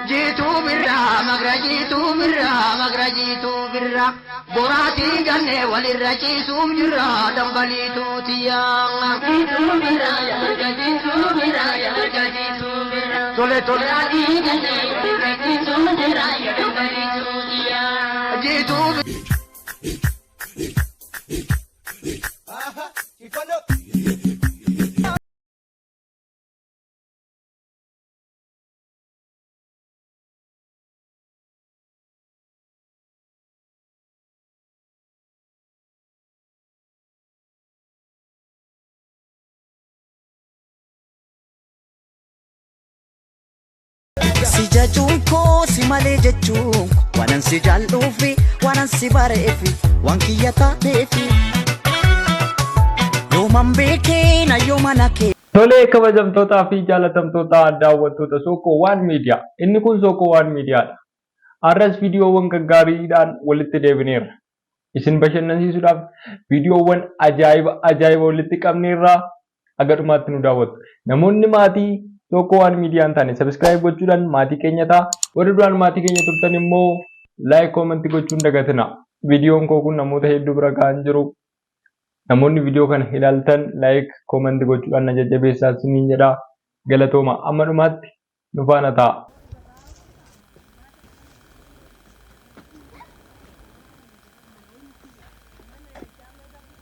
Jiituu birraa magra jiituu birraa magra jiituu birraa boraatii gannee walirra ciisuuf jirra dambaliituu tiyyaa. Jiituu birraa yaa jiituu birraa yaa jiituu birraa tole tole adii gannee walirra ciisuuf jirra dambaliituu tiyyaa. Jiituu. Si jajuun koo si malee jechuun waanan si jaalluufi waanan si bareefi waan kiyya taateefi. Yooman beekee na yooma na kee. Tolee kabajamtootaa fi jaalatamtoota daawwattoota Sookoo Waan Miidiyaa. Inni kun Sookoo Waan Miidiyaadha. Har'as viidiyoowwan gaggaariidhaan walitti deebineerra. Isin bashannansiisuudhaaf viidiyoowwan ajaa'iba ajaa'iba walitti qabneerra haga dhumaatti nu daawwattu. Namoonni maatii Sookoo Waan Miidiyaa hin taane sabiskiraayib gochuudhaan maatii keenya ta'a. Warri duraan maatii keenya turtan immoo laayik koomentii gochuun dagatina. Viidiyoon koo kun namoota hedduu bira ga'aa hin jiru. Namoonni viidiyoo kana ilaaltan laayik koomentii gochuudhaan na jajjabeessaa isiniin jedha. Galatooma amma dhumaatti nu faana ta'a.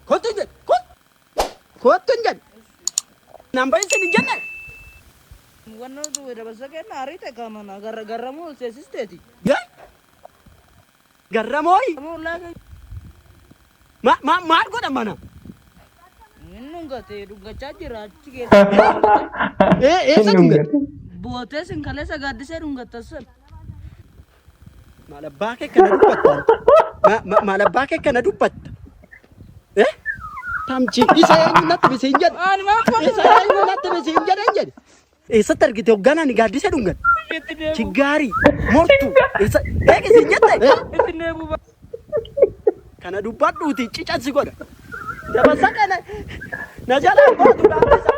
Kottu hin jedhe. Kottu. Kottu hin jedhe. Naan bahin sin hin jenne. Wanna dabasa kenna ariite kamana garramuu ol seesisteeti. Garramooyi. Ma ma maal godha mana? Inni dhungate dhungachaa jira achi keessa. Ee eessa dhungate? Bootee sin kaleessa gaaddisee dhungatta san. Maal abbaa kee kana dubbatta? Ma ma maal abbaa kee kana dubbatta? Eh? Tamchi isa eenyu natti bisi hin jedhe. Ani maal godhu? Isa eenyu natti bisi hin jedhe hin jedhe. Eessatti argite hoggaan ani gaaddisa dhungan? Chiggaarii, mortu, eessa eegi siin jette? Kana dubbadhuuti cican si godha. Dabasa kana na jalaa baatu gaaddisa.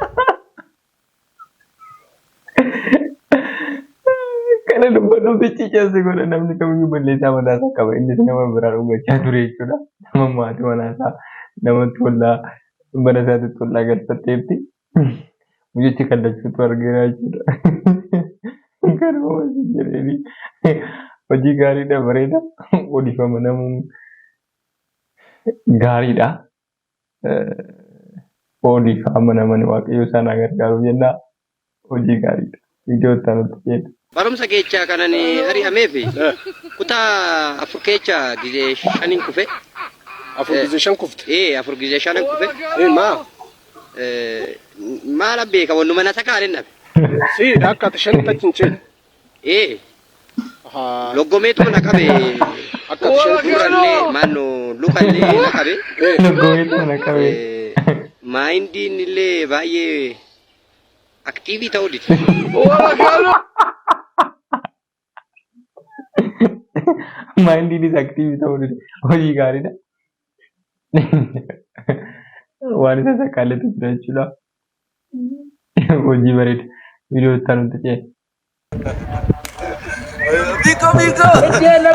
Kana dubbadhuuti cican si godha namni kamiyyuu balleessaa mataa isaa qaba. Innis nama biraa dhungachaa ture jechuudha. Nama maatii manaa isaa namatti ollaa mana isaatti ollaa galfatteetti. Mucichi kallachuutu argeera jechuudha. Kanuma wajjin jedheeni hojii gaariidha bareeda waliif amanamuun gaariidha. Waliif amanaman waaqayyo isaan haa gargaaru jenna hojii gaariidha. Viidiyoo itti aanutti ceena. Barumsa keechaa kanan ari'ameef kutaa afur keecha gizee shanin kufe. Afur gizee shan kufte. Ee afur gizee shanan kufe. Ee maa? Maala beeka wannuma na takaaleen dhabe. Si akka ati shanitti achi hin ceene. Ee Ahaa. loggomeetuma na qabe. Akka ati shanitti Gurrallee maanno lukallee na qabe. Loggomeetuma na qabe. Maayindiin illee baay'ee aktiivii ta'uu dide. Maayindiin isa aktiivii ta'uu dide. Hojii gaariidha. Waan isa sakkaaletu jira jechuudha. Hojii bareeda. Viidiyoo itti aanutti ceena. Biko biko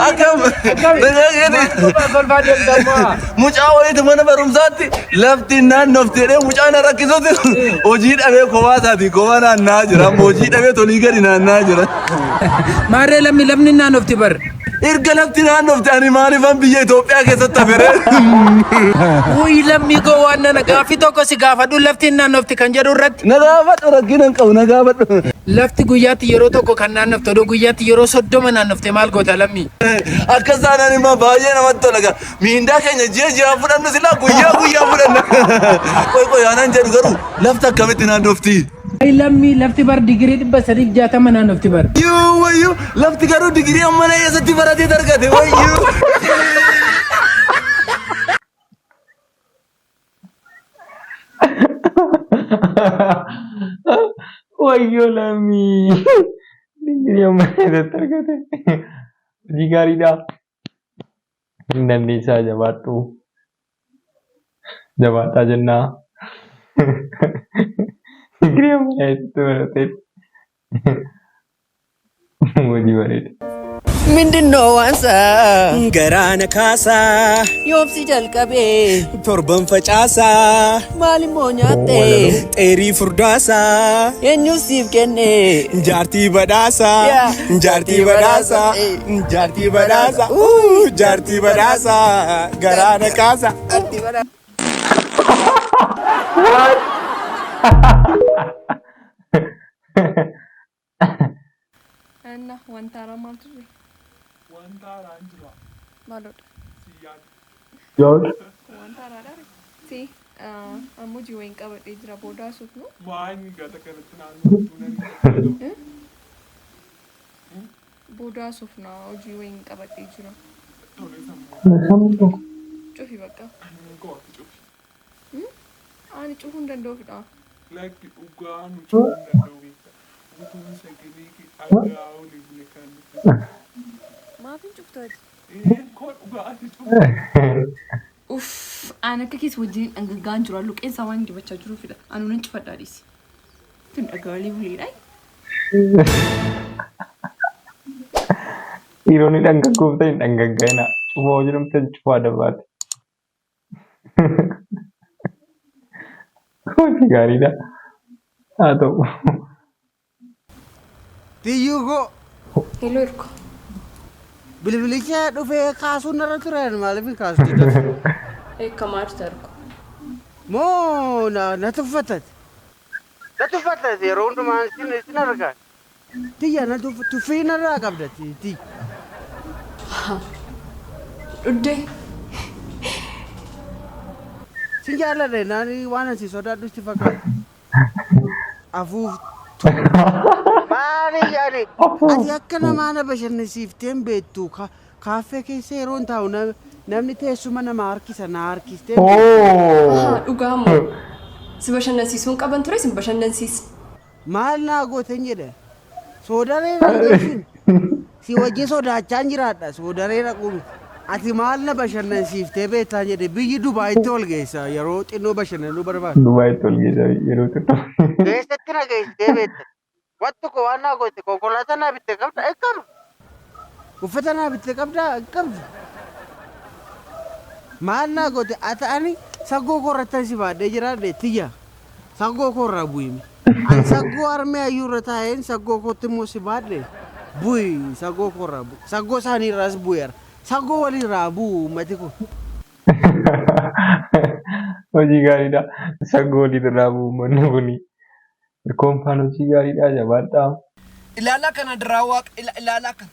akkam mucaa wayiitu mana barumsaatti lafti naannofti jedhee mucaa na rakkisutti hojii dhabee kophaa isaati kophaa naanna'aa jira amma hojii dhabee tolii gadi naanna'aa jira. Maarree lammi lafni naannofti bar. Erga lafti naannofte ani maaliifan biyya Itoophiyaa keessatti hafere? Wuy lammii koo waan nana gaaffii tokko si gaafadhu lafti hin naannofti kan jedhu irratti. Na gaafadhu rakkina hin qabu na gaafadhu. Lafti guyyaatti yeroo tokko kan naannofte odoo guyyaatti yeroo 30 naannofte maal goota lammii? Akkas taanaan immoo baay'ee namatti tola gaa. Miindaa keenya ji'a ji'aan fudhannu silaa guyyaa guyyaa fudhanna. Qoy qoy aanan jedhu garuu lafti akkamitti naannofti? Ay lammii lafti bar digirii 360 naannofti bar. Wayyoo wayyoo lafti garuu digirii ammana eessatti baratee argate wayyoo. Wayyoo lammii. Digirii ammana eessatti argate? Hojii gaariidha. Hin dandeessaa jabaadhu. Jabaadhaa jennaa. Digirii ammayyaa eessatti baratee? Hojii bareeda. Mindinoo waansa Garaana kaasaa yoomsi jalqabee torban facaasaa maal immoo nyaatte xeerii furdaasaa eenyu siif kenne jaartii badhaasaa Yaa. jaartii badhaasaa jaartii badhaasaa jaartii badhaasaa garaana kaasaa. Anna wanta haaraa maaltu jira? Wanta haaraan jira. Maalodha? Si yaadu. Yoon Wanta haaraadha? Si amma hojii wayiin qabadhee jira booda haasofnu. Waan gata kanatti naannoo nan Booda haasofna hojii wayiin qabadhee jira. Tole sammuu. Cufi bakka. Ani kooti cufi. Ani cufuu hin danda'uufidha. Lakki dhugaa nu cufuu hin danda'u beekta. Utuun sagalee kee dhagaa olii bule kan nuti. Maaf hin cuftu ati? Ee koo dhugaa ati cufi. Uff, aan akka keessa wajjin dhangaggaa'an jiru luqeensaa waan dibachaa jiruufidha. Anuu nan cufadhaa dhiisi. Tun dhagaalee buleedha. Dhiironni dhangaggooftan hin dhangaggaa'ina. Cufaa hojii namtan cufaa dabaate. Hojii gaariidha. Haa ta'u. Tiyyuu koo Hello Irko. Bilbilicha dhufee kaasuun narra ture maaliif hin kaastu dafte? Eekkamaa jirta Irko. Moo na tuffatate? Na tuffatate yeroo hundumaa sin argaa. Tiyya na tuffii narraa qabda tiyya. Dhuddee. Sin jaalladha naan waan asi sodaadhu sitti fakkaata. Afuuftu. Maali yaani ati akka namaa na bashannansiiftee hin beektu kaaffee keessa yeroo hin taa'u namni teessuma nama harkisa na harkistee hin beektu. Ahaa dhugaa moo? Si bashannansiisuun qaban ture sin bashannansiisne. Maal naa gooten jedhe. Soodaree nan geessin. Si wajjin sodaachaan jiraadha. Soodaree dhaquu miti. Ati maal na bashannansiiftee beektaa jedhe biyyi Dubaayitti ol geessa yeroo xinnoo bashannanuu barbaadu. Dubaayitti ol geessa yeroo xinnoo. Eessatti na geessitee beekta? Waan tokko waan naa goote konkolaataa naa bitte qabda hin qabdu. Uffata naa bitte qabdaa hin qabdu. Maal naa goote ati ani saggoo koo irrattan si baadhee jiraadhe tiyya. Saggoo koo irraa bu'imi. Ani saggoo harmee hayyuu irra taa'een saggoo kootti immoo si baadhe bu'i saggoo koo irraa bu'i. Saggoo isaanii irraas bu'eera. Saggoo walirraa bu'u uummati kun. Hojii gaariidha. Saggoo waliin irraa bu'u uummanni kuni. Hirkoon hojii gaariidha jabaadhaa. Ilaalaa kana diraa waaqa ilaalaa kana.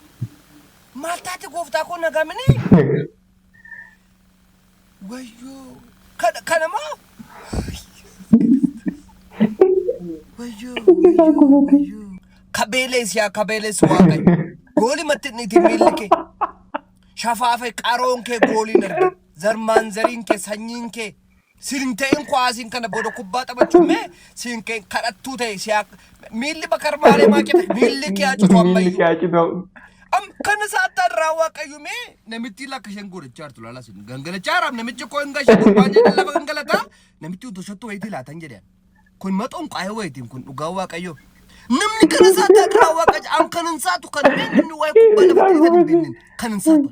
Maal taate gooftaa koo nagamini? Wayyoo. Kana kana moo? Wayyoo wayyoo wayyoo. Kabeelees yaa kabeelees waaqayyo. Gooli matti niiti miilli kee. Shafaafe qaroon kee gooliin arge. Zarmaan zariin kee sanyiin kee. Siin ta'in kuwaasiin kana booda kubbaa taphachuu mee siin kee kadhattuu ta'e siyaa miilli bakar maalee maa qita miilli kee haa citu Miilli ammayyuu. kee haa citu. Am kana saattaan irraa waaqayyo mee namitti lakka isheen godhachaa jirtu laalaa sin gangalachaa jiraam namichi koo hin gashe gurbaan jedhan lafa gangalataa namitti utuu shottu wayitii laatan jedhan kun maxoon qaayee wayitiin kun dhugaa waaqayyo. Namni kana saattaan irraa waaqayyo an kan hin saatu kan mee namni waa'ee kubbaa lafa keessatti hin beekne kan hin saatu.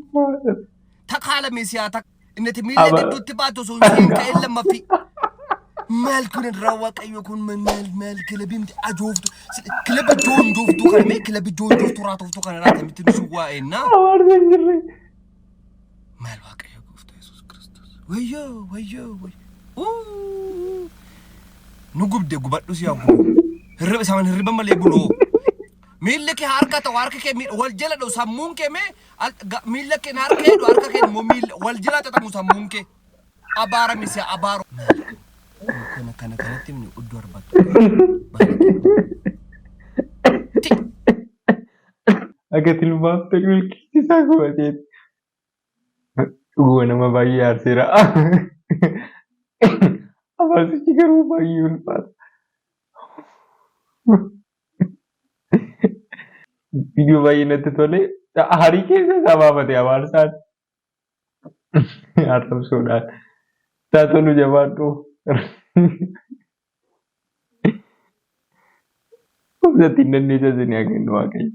Takaala meesiyaa tak innati miila gidduutti baatu osoo hin ka'in lammaffii. Maal kun irraa waaqayyo kun maal maal kilabii miti ajooftu kilaba joonjooftuu kana mee kilabii joonjooftuu raatoftuu kana raata miti nusu waa'eenna. Abaarsa hin jirre. Maal waaqayyo gooftaa Yesuus Kiristoos. Wayyoo wayyoo wayyoo. Nu gubde gubadhu si haa gubu. Hirriba isaan hirriba malee buloo. Miilli kee harka ta'u harka kee wal jala dha'u sammuun kee mee miilla kee harka hedhu harka kee immoo miilla wal jala xaxamu sammuun kee. Abaara misi abaaru. Kana kana kanatti himni udduu arbattu. Akka tilmaamte milkiin isaa gubateeti. Dhuguma nama baay'ee aarseera. Abaarsichi garuu baay'ee ulfaata. Viidiyoo baay'ee natti tole. Harii keessa isaa baafate abaarsaan. Arrabsuudhaan. Isaa tolu jabaadhu. Obsatti hin dandeessa isin haa kennu Waaqayyo.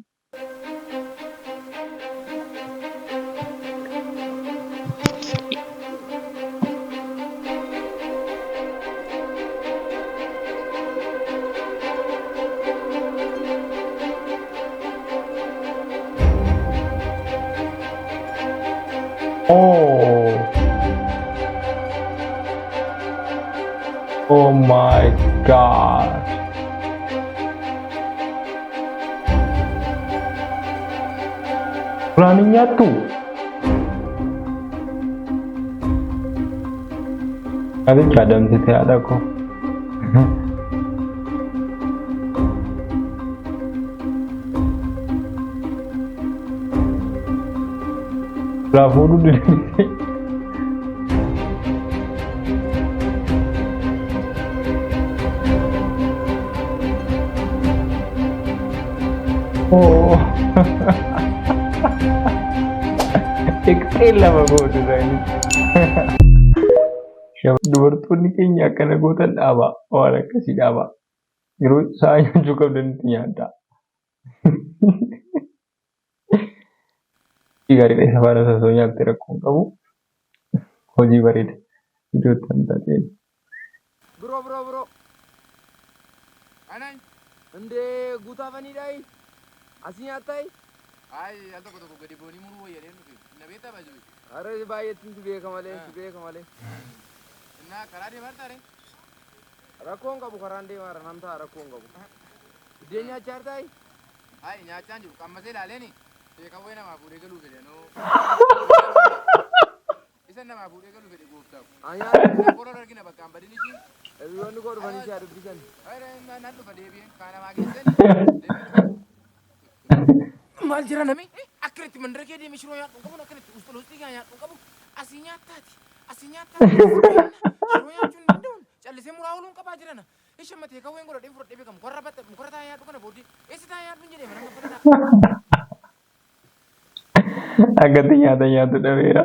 Oh. Oh my God. Duraan hin nyaattu? Nyaaticha adamsite haadha koo. Duraa fuudhuu didee. Oh. Dhiqxee lama gootu isaanii. Dubartoonni keenya akkana gootan dhaabaa. Waan akkasii dhaabaa. Yeroo sa'a nyaachuu qabdanitti nyaadhaa. Gaariidha isa faana osoo nyaatte rakkoo hin qabu. Hojii bareeda. Iddoo itti an taatee. Bro, bro, bro. Anan. እንዴ guutaa faniidhaayi? Asii nyaattaayi? Ay, al tokko tokko gadi boonii muruu wayya dhufe. Na beektaa baay'ee. Ara baay'eetti si beeka malee, si beeka malee. Innaa karaa deemaa jirtaa ree? Rakkoon qabu karaan deemaa jira, nan ta'a rakkoon qabu. Biddeen nyaachaa jirtaayi? Ay, nyaachaa hin jiru. Qammasee ilaaleeni. Sheekawwee namaa fuudhee galuu fedhe noo. Isa namaa fuudhee galuu fedhe gooftaaf. Anyaa Koroo argina bakka hin badin ishii. Hiriyoonni koo dhufanii si haa dubbisan. Nan dhufa deebi'een kaa namaa geessani. Maal jira nami? Akkanatti mandara kee deemee shiroo nyaadhu qabu, akkanatti usta lostii kaa nyaadhu qabu. Asii nyaattaati. Asii nyaattaati. Shiroo nyaachuu hin danda'u. Callisee muraa ooluun qabaa jirana. Isha matee kawween godhadhee fudhadhee beekamu. Warra batta mukarra taa'ee nyaadhu kana booddee eessa taa'ee nyaadhu hin jedhee mana mabbala. Akkatti nyaata nyaatu dhabeera.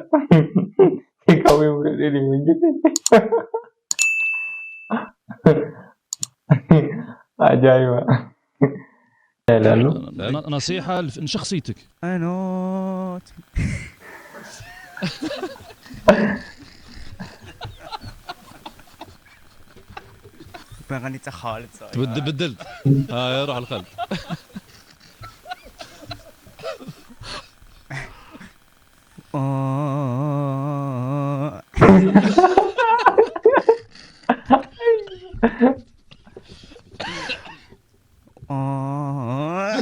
Qawwee fudhadhee deemu hin jette. Ajaa'iba. Ilaallu. نصيحة من شخصيتك. أنا بغني خالد. تبدل بدلت روح الخلد. آه. آه.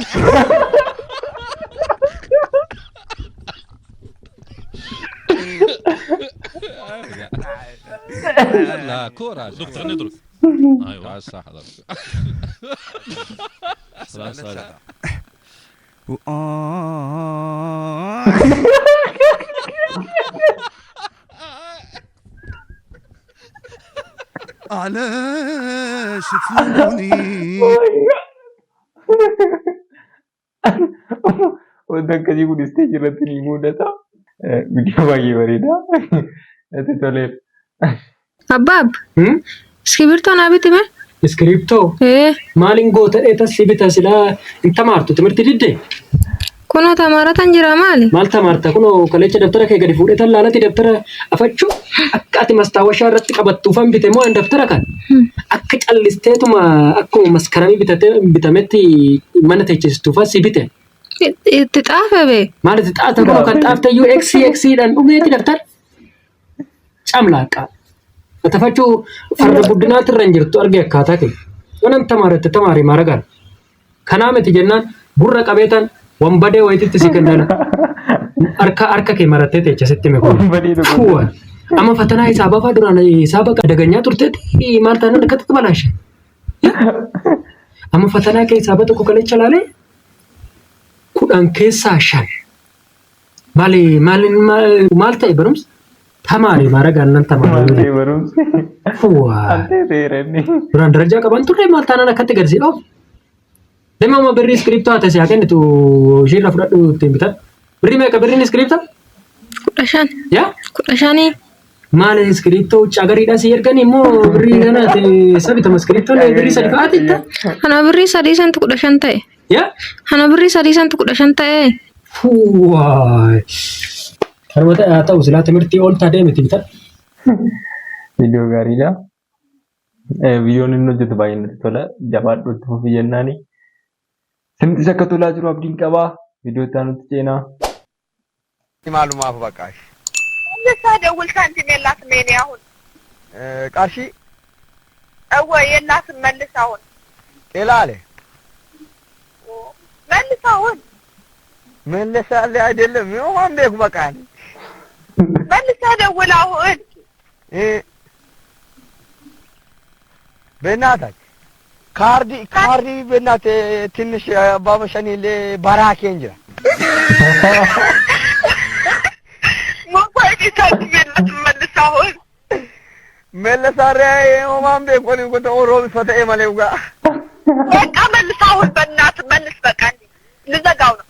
لا كورة دوك تغني درك. ايوه على الساحة درك. صالح. آه. علاش تلوموني؟ Wanta akkasii kun isteejii irratti ni mudata. Viidiyoo baay'ee bareeda. Natti toleera. Abbaab. Iskibirtoo naa biti mee? Iskiriptoo? Ee. Maaliin goota dheetas si bita silaa hin tamaartu timirti didde? Kunoo tamaaratan jira maali? Maal tamaarta kunoo kalecha dabtara kee gadi fuudhee tallaalati dabtara afachuu akka ati mastaawashaa irratti qabattuufan bite moo an dabtara kan akka callisteetuma akkuma maskaramii bitametti mana teechisistuufan si bite. Itti xaafe bee? Maal itti xaafte kunoo kan xaafte iyyuu eksii eksiidhaan dhumeeti dabtara camlaaqqa. Atafachuu farda guddinaatti irra hin jirtu arge akkaataa kee. Wanan tamaarette tamaari maaragaan. Kanaa miti jennaan gurra qabeetan wanbadee wayititti si kennana. Harka harka kee marattee teechisitti hime kun. Fuwa. Amma fatanaa isaa bafaa duraan isaa baqa daganyaa turteetti maal taanaan akkatti balaashe. Amma fatanaa kee isaa tokko kalecha laalee 10 keessaa 5. Maali maali maal ta'e barumsa? Tamaari maaragaan nan Maal tamaari. ta'e barumsi? Fuwa. Maal ta'e seeranni? Duraan darajaa qaban turre maal taanaan akkatti gadi si dhoofu? Deema amma birrii iskiriptoo haa ta'e haa kennitu ishiirra fudhadhu ittiin bitadhu. Birrii meeqa birriin iskiriptoo? 15. Yaa? 15. Maal iskiriiptoo wucci agariidhaa si erganii immoo birrii kana sabitama iskiriiptoon birrii sadi fa'aa titta. Ana birrii sadii santu 15 ta'e. Yaa? Ana birrii sadii santu 15 ta'e. Fuuwaay. Kanuma ta'e haa ta'u silaa timirtii ooltaa deemiti bitadhu. Viidiyoo gaariidha. Viidiyoon inni hojjetu baay'ee natti tola. Jabaadhu itti fufi jennaani. Isinittis akka tolaa jiru abdiin qaba. Viidiyoo itti aanutti ceenaa. Maalumaaf baqaash. መልሳ ደውል ሳንቲም የላትም የኔ አሁን Qarshii እወ የላትም መልስ አሁን ጤላለ መልስ አሁን መለሳለ አይደለም ይሆን ቤኩ በቃ መልሳ ደውል አሁን በእናታች ካርዲ ካርዲ በእናት ትንሽ ባበሸኒ ለባራኬ እንጅራ ሞባይል ሳንቲም የላትም መልስ አሁን መለሳረ ኦማን ቤኮን እንኩ ኦሮም ፈተኤ መሌውጋ በቃ መልስ አሁን በእናትህ መልስ በቃ ልዘጋው ነው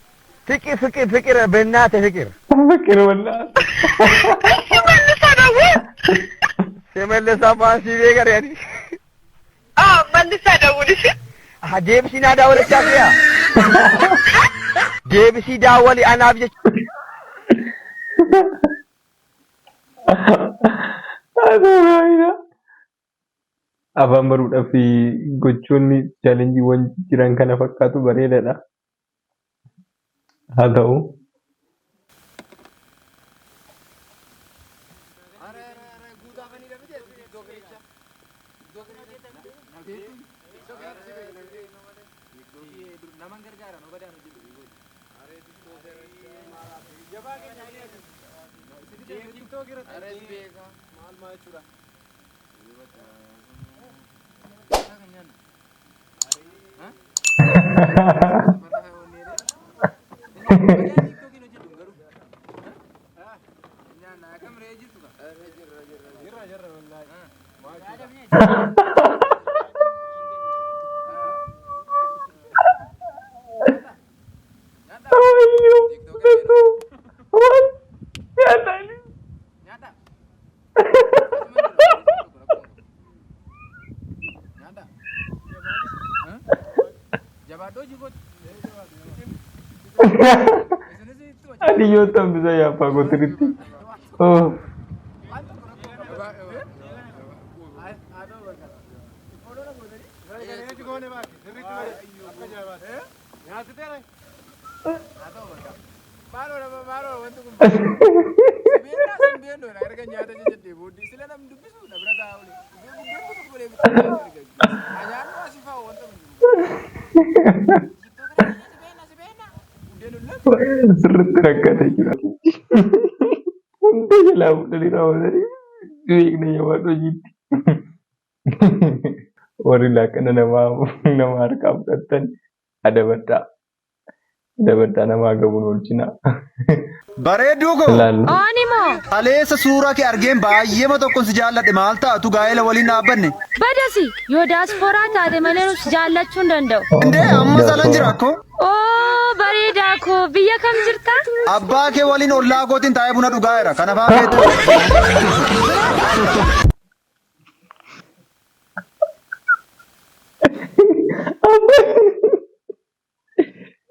ፍቅር ፍቅር ፍቅር በእናትህ ፍቅር ፍቅር በእናትህ እሺ መልሰህ ደውል ሲመለሳ ባንሲ ቤገር ያኒ አዎ መልሰህ ደውል እሺ deebisii naa daawwalachaa ያ deebisii daawwali anaaf jecha Afaan baruudhaaf gochoonni chaalenjiiwwan jiran kana fakkaatu bareedaadha. Haa ta'u ani yoo tambisa yaabbaa gootiritti. Sirriitti rakkatee jira. Hunda jalaa fuudhanii raawwatanii beekna jabaadhu hojiitti. Warri laaqana namaa nama harkaa fudhatan adabadhaa. Adabadhaa namaa gabuun oolchinaa. Bareedduu koo. Oonimoo. Kaleessa suuraa kee argeen baay'eema tokkon si jaalladhe maal taatu gaa'ela waliin dhaabbanne. Badasi yoo daasporaa taate malee nus jaallachuu hin danda'u. Indee amma salan jira akkoo. Oo bareedaa koo biyya kam jirta? Abbaa kee waliin ollaa kootiin taa'ee buna dhugaa jira. Kana fa'aa beektu.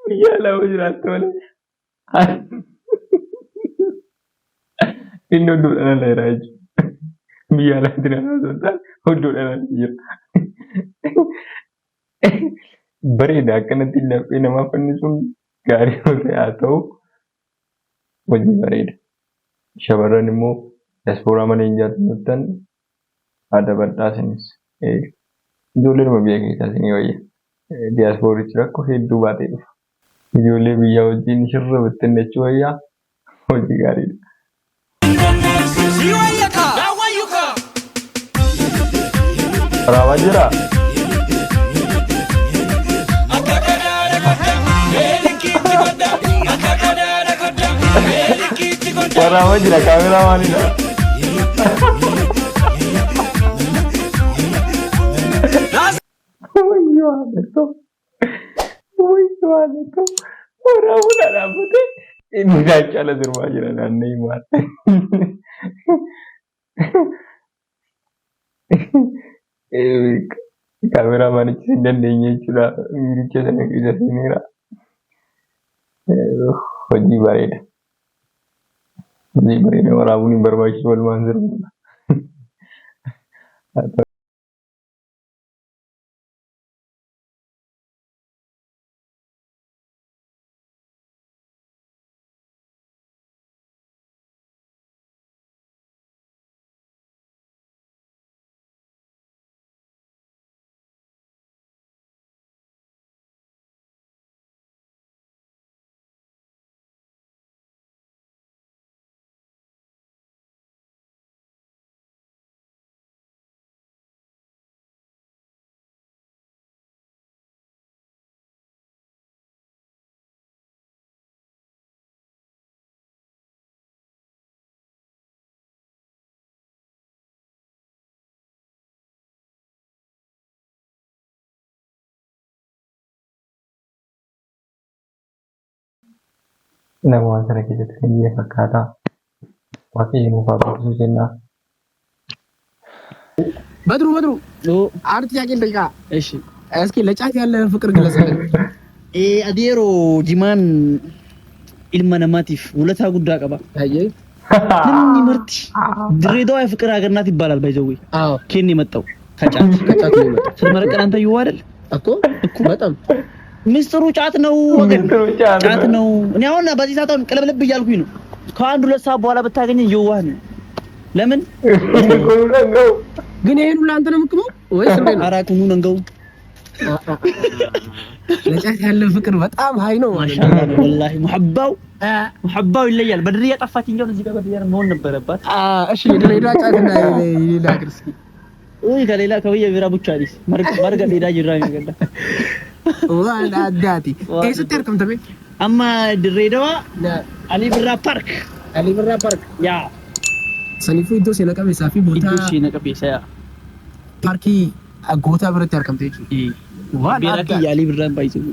Biyya alaa jiraattu malee. Inni hodduudhaan ala jira jechuudha. Biyya alaatti nama osoo hin taane hodduudhaan ala jira. Bareeda akkanatti laphee namaa fannisuun gaarii yoo ta'e haa ta'u hojii bareeda. Shamarran immoo diaspooraa malee hin jaallattan adabadhaa isinis. Ijoolleedhuma biyya keessaa isinii wayya. Diyaaspoorichi rakkoo hedduu baatee dhufa. Ijoollee biyyaa wajjin shirra bittinnechuu wayyaa hojii gaariidha. Waraabaa jiraa? Waraabaa jira kaameraa maalidha? Wayyoo haadhatoo! Wayyoo haadhatoo! Waraabuudha dhaabbatee inni gaachala sirbaa jira naannoo himaa. Kaameraamaanichis hin dandeenye jechuudha. Miiricha sana keessa seeneera. Hojii bareeda. Hojii bareeda waraabuun hin barbaachisu walumaan sirbuudha. Nama waan sana keessatti kan iyye fakkaata. Waaqayyo nuuf haa guddisuu jenna. በድሩ በድሩ፣ አንድ ጥያቄ ልጠይቅህ። እሺ፣ እስኪ ለጫት ያለህን ፍቅር ግለጽልን። Adeero, jimaan ilma namaatiif ውለታ guddaa qaba. Namni marti ድሬዳዋ የፍቅር ሀገር ናት ይባላል። By the way, ከየት ነው የመጣው? ከጫት። ከጫት ነው የመጣው። ስትመረቀን አንተ ይዋ አይደል እኮ። እኮ በጣም ምስጢሩ ጫት ነው ወገን፣ ጫት ነው። እኔ አሁን በዚህ ሰዓት አሁን ቅልብልብ እያልኩኝ ነው። ከአንድ ሁለት ሰዓት በኋላ ብታገኘኝ የዋህ ነው። ለምን ግን ይሄን ሁሉ አንተ ነው የምትቅመው ወይስ እንዴት ነው? ኧረ ቁሙ ነንገው። ለጫት ያለ ፍቅር በጣም high ነው ማለት ነው። ማሻአላህ ነው ወላሂ፣ ሙሐባው ሙሐባው ይለያል። በድርያ ጠፋች እንጂ አሁን እዚህ ጋር በድርያ መሆን ነበረባት። እሺ፣ የድሬዳዋ ጫትና የሌላ ሀገር እስኪ። ውይ፣ ከሌላ ከብየ ቢራ ቡቻ ዲስ መርገ ሌዳ ጅራ የሚገዳ waan addaati. Eessatti argamta bee? Amma Dirreedawa, Ali Birraa Park. Ali Birraa Park. Yaa. Saniifuu iddoo seena qabeessaa fi boota Iddoo seena qabeessa, yaa. Paarkii gootaa biratti argamte jechuudha. Waan Beeraa addaa. kiyya Ali Birraan baay'isuu.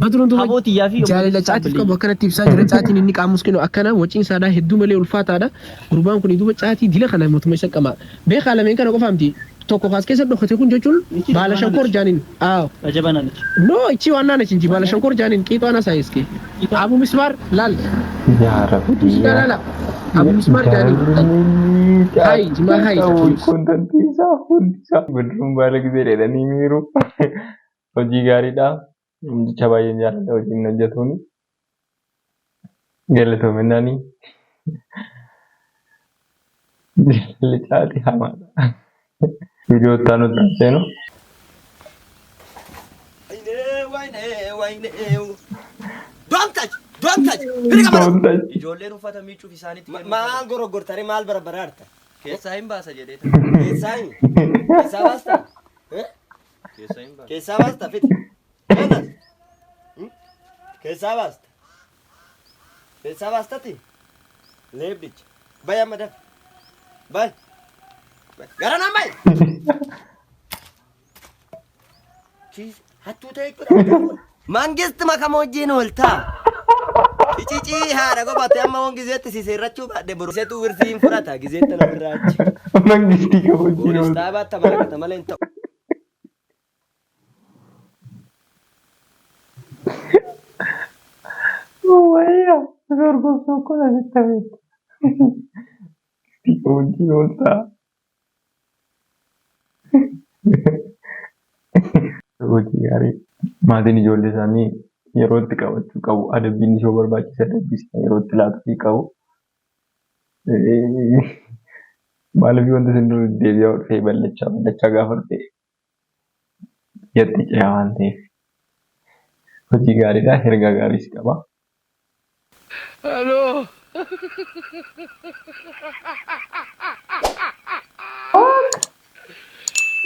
Badruun duuba Abootiyyaa fi jaalala caatiif qabu akkanatti ibsaa jira. Caatiin inni qaamus kennu akkana waciin isaadhaa hedduu malee ulfaataadha. Gurbaan kun duuba caatii dila kana mootummaa isa qama. Beekaa, lameen kana qofa miti. Tokko kaas keessa dhokate kun jechuun baala shankoor jaaniin. Aaw. Ajabana ነች። No, እቺ ዋና ነች እንጂ ባለ ሸንኮር ጃኒን ቂጧን አሳይ እስኪ። አቡ ምስማር ላል Yaa Rabbi. ላላ አቡ ምስማር ጃኒን ሀይ ጅማ ሀይ። Contentii isaa hundi isaa Badruun baala gisee dheedhanii miiru hojii gaariidha. Jecha baay'een jaalladha hojii inni hojjetuuni. Galatoominnaani. Jaalalli caatii hamaadha. Viidiyoo itti aanutti haa seenu. Don't touch! Don't touch! Don't touch. Ijoolleen uffata miicuuf isaanitti maal goroggortanii maal barbaraarta? Keessaa hin baasa jedhee. Keessaa hin? Keessaa baasta? Keessaa hin baasa. Keessaa baasta fiti. Keessaa baasta. Keessaa baastati? Leebdicha. Bayi amma dafi. Bayi. Gara naan bayi. Hattuu ta'e jechuudha. Mangist makama wajjin ooltaa. Icicii haadha gobaate amma woon gizeetti si seerrachuu baadhe boru. Isetu wirsii hin fudhata gizeetti na birraachi. Mangistii qabu wajjin Boolis oolta. dhaabaatti marakata malee hin ta'u. Wayyaa dorgommii kun asitti hafeetta. Mangistii qabu wajjin ooltaa. Hojii gaarii. Maatiin ijoollee isaanii yeroo itti qabachuu qabu. Adabbiin ishee barbaachisa adabbii isaa yeroo itti laatuufii qabu. Maaliif wanti isin dura deebi'aa dhufee bal'achaa bal'achaa gaafa dhufe biyyatti ce'a waan ta'eef. Hojii gaariidha. Ergaa gaariis qaba. Hello.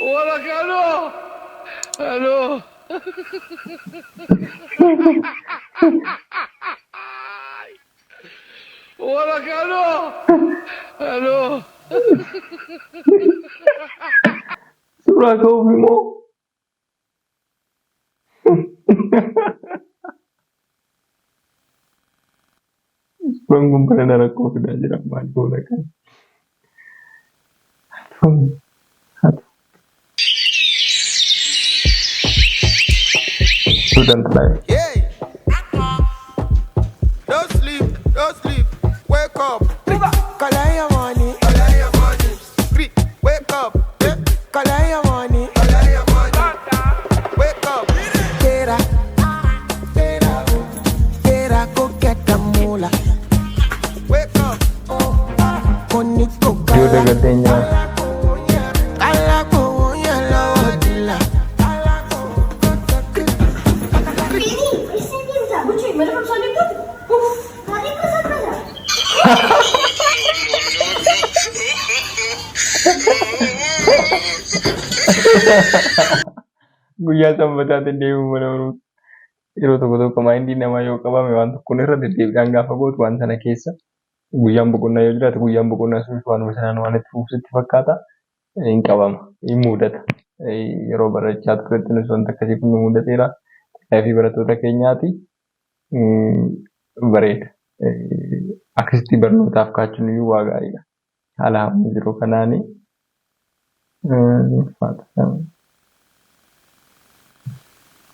ولك الو الو. ولك الو الو. Suuraa ka'uuf immoo suuraan kun barana rakkoo fidaa jira, maal goona kan. Student life. Don't sleep, don't sleep. Wake up. Collect your money. Collect your money. Three. Wake up. Yeah. Collect your money. Collect your money. Wake up. Tera, tera, tera, go get the moolah. Wake up. Koniko Yoo dagateen jira. kala ko yellow dilla. Guyyaa sanbataatiin deemuu mana barumsaa. Yeroo tokko tokko maayindiin namaa yoo qabame waan tokkoon irra deddeebiidhaan gaafa gootu waan sana keessa guyyaan boqonnaa yoo jiraate guyyaan boqonnaa sunis waanuma sanaan waan itti fufu sitti fakkaata. Hin qabama, hin mudata. Yeroo barachaa turetti nus wanta akkasii kun nu mudateera. Fi barattoota keenyaati. Bareeda. Akkasitti barnootaaf kaachuun iyyuu waa gaariidha. Haala hamma jiru kanaani.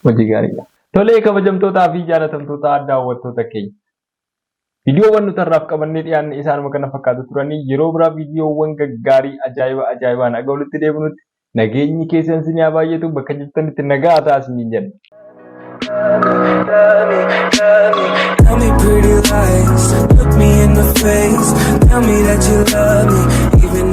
Hojii gaariidha. Tolee kabajamtootaa fi jaalatamtoota daawwattoota keenya. Viidiyoowwan nuti har'aaf qabannee dhiyaanne isaanuma kana fakkaatu turanii yeroo biraa viidiyoowwan gaggaarii ajaa'iba ajaa'ibaan aga walitti deebinutti nageenyi keessan isin haa baay'atu bakka jirtanitti nagaa ta'aa isiniin jenna. Tell me pretty lies, look me in the face. Tell me that you love me, even